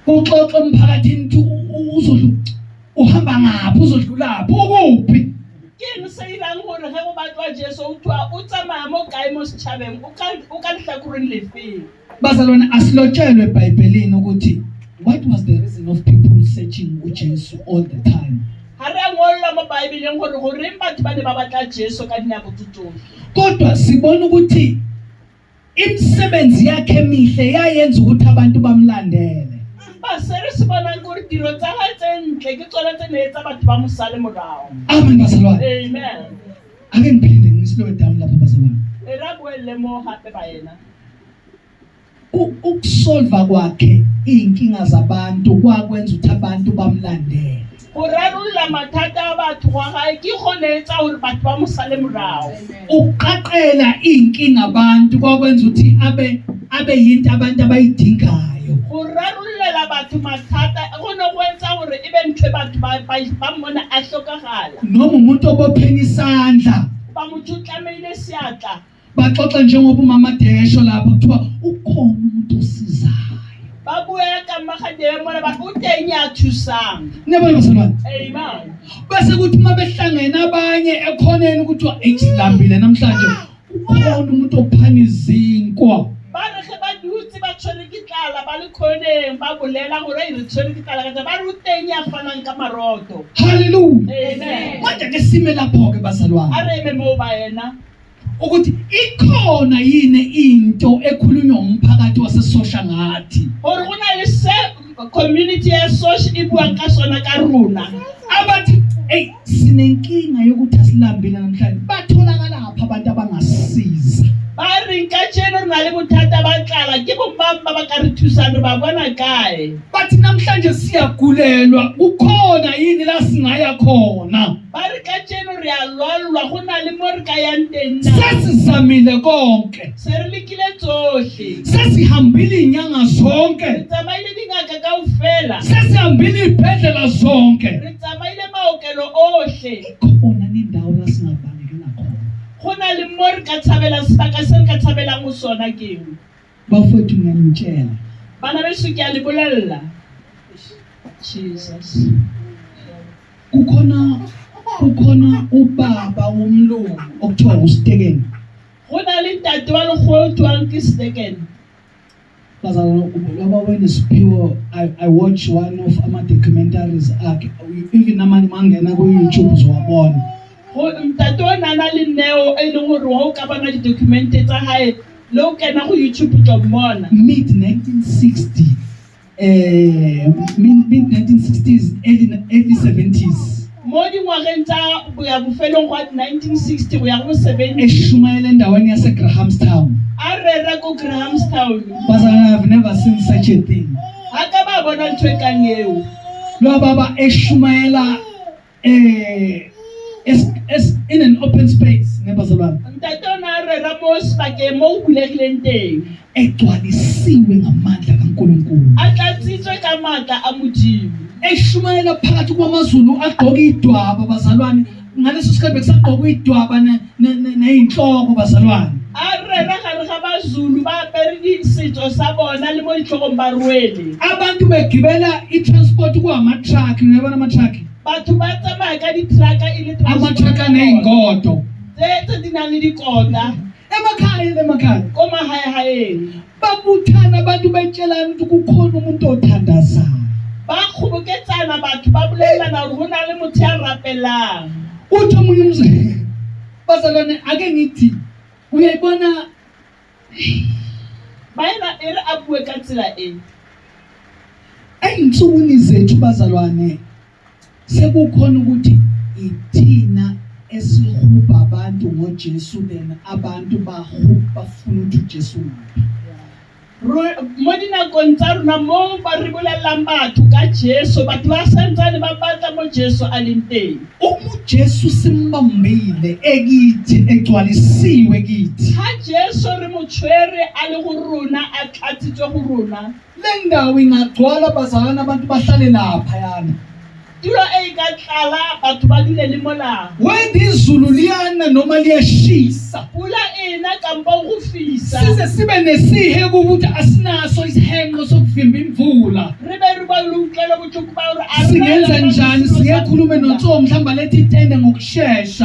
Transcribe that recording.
Kuxoxa emphakathini ukuthi uzodlu uhamba ngaphi, uzodlulaphi, ukuphi. Ke eng se irang gore ge go batlwa Jesu o thwa o tsamaya mo kae mo setšhabeng, o ka o ka lehlakoreng lefeng? Bazalwane, asilotshelwe eBhayibhelini ukuthi what was the reason of people searching uJesu all the time. Ga re a ngwalelwa mo Baebeleng gore goreng batho ba ne ba batla Jesu ka dinako tse tsotlhe. Kodwa sibona ukuthi imisebenzi yakhe emihle yayenza ukuthi abantu bamlandele. Empa se re se bonang ke gore tiro tsa gae tse ntle ke tsona tse ne etsa batho ba mo sale morago. Amen bazalwane. Amen. Ake ngiphinde ngislow down lapho bazalwane. E ra boelle mo gape baena. Ukusolva kwakhe izinkinga zabantu kwakwenza ukuthi abantu bamlandele. Go rarolla mathata a batho gwa gae ke go ne etsa gore batho ba mo sale morago. Ukuqaqela izinkinga abantu kwakwenza ukuthi abe yinto abantu abayidingayo. Go rarollela batho mathata go ne go etsa gore e be ntho e batho ba mmona a hlokagala. Noma umuntu obopheni isandla. Ba motho o tlamehile seatla. Baxoxa njengoba umama Desho lapha kuthiwa ukhona umuntu osizayo. Ba bua ka mmagadebe mona ba o teng ya thusang. Niyabona bazalwane? Amen. Bese kuthi uma behlangene abanye ekhoneni kuthiwa eyi silambile namhlanje ukhona umuntu ophana izinkwa. Ba re ge ba dutse ba tshwere ke tlala ba le khoneng ba bolela gore ei re tshwere ke tlala ka ba re o teng ya fanang ka maroto. Hallelujah. Amen. Manje ke sime lapho ke bazalwane. A re eme moo baena. Ukuthi ikhona yini into ekhulunywa umphakathi waseSosha ngathi. Gore go na le se community ya Sosha e buang ka sona ka rona. Abathi ey sinenkinga yokuthi asilambile namhlanje, batholakala phi abantu abangasisiza? Ba reng kajeno re na le bothata ba tlala, ke bomang ba ba ka re thusang, re ba bona kae? Bathi namhlanje siyagulelwa, kukhona yini la singaya khona? Ba re kajeno re a lwallwa, go na le mo re ka yang teng na? Sesizamile konke. Se re lekile tsohle. Sesihambile inyanga zonke. Re tsamaile dingaka kaofela. Sesihambile ibhedlela zonke. Re tsamaile maokelo ohle. Ikhona nendawo la singabalekela khona. Go na le mo re ka tshabelang, sebaka se re ka tshabelang ho sona keng? Bafowethu ngiyanitshela. Bana beso ke a le bolella. Jesus. Kukhona ubaba womlungu okuthiwa uStekeni. Go na le ntate wa lekgowa o thwang ke Steken. Bazalwane laba wenesiphiwo, I watch one of ama documentaries akhe, even namanye mangena ku YouTube uzowabona. Go ntate o na na le neo e leng gore wa o ka bona di-documente tsa hae le o kena go YouTube o tlo mmona. Mid 1960 mid 1960s early 70s. Mo dingwageng tsa go ya bofelong gwa 1960 go ya go 70. Eshumayela endaweni yase Grahamstown. A rera ko Grahamstown. Bazalwane, I've never seen such a thing. Ha ka ba bona ntho e kang eo. Lo baba eshumayela es in an open space, nebazalwane. Ntate o na rera mo sebakeng mo o bulegileng teng. Egcwalisiwe ngamandla kaNkulunkulu. A tlatsitswe ka matla a Modimo. Eshumayela phakathi kwamaZulu agqoka idwaba bazalwane, ngaleso sikhathi bekusagqokwa idwaba neyinhloko bazalwane. A rera gare ga baZulu ba apere setso sa bona le mo ditlhogong ba rwele. Abantu begibela i-transport kuwama-truck, uyabona ama-truck? Batho ba tsamaya ka di-truck e le transport. Ama-truck aney'ngodo. Tse di nang le dikota. Emakhaya emakhaya. Ko mahaehaeng. Babuthana abantu betshelana ukuthi kukhona umuntu othandazayo. Ba kgoboketsana batho ba bolellana hore ho na le motho ya rapelang. Uthi omunye umzali, bazalwane ake ngithi uyayibona Baena e re a bue ka tsela e. Ey'nsukwini zethu bazalwane sekukhona ukuthi ithina esihubha abantu ngoJesu, then abantu bafuna ukuthi uJesu ngaphi. Mo dinakong tsa rona mo ba re bolellang batho ka Jesu, batho ba santsane ba batla mo Jesu a leng teng. Uma uJesu simbambile ekithi, egcwalisiwe kithi. Ha Jesu re mo tshwere a le go rona, a tlatsitswe go rona. Le ndawo ingagcwala bazalwane, abantu bahlale lapha yana. Tulo e ka tlala batho ba dule le mola. Whether izulu liyana noma liyashisa. Pula ena kampo go fisa. Size sibe nesihe ukuthi asinaso isihenqo sokuvimba imvula. Re be re kutlwelo botlhoko ba gore a re Singenza na le njani? setilo sa Siyekhulume pula. noTso, mhlawumbe alethe itende ngokushesha.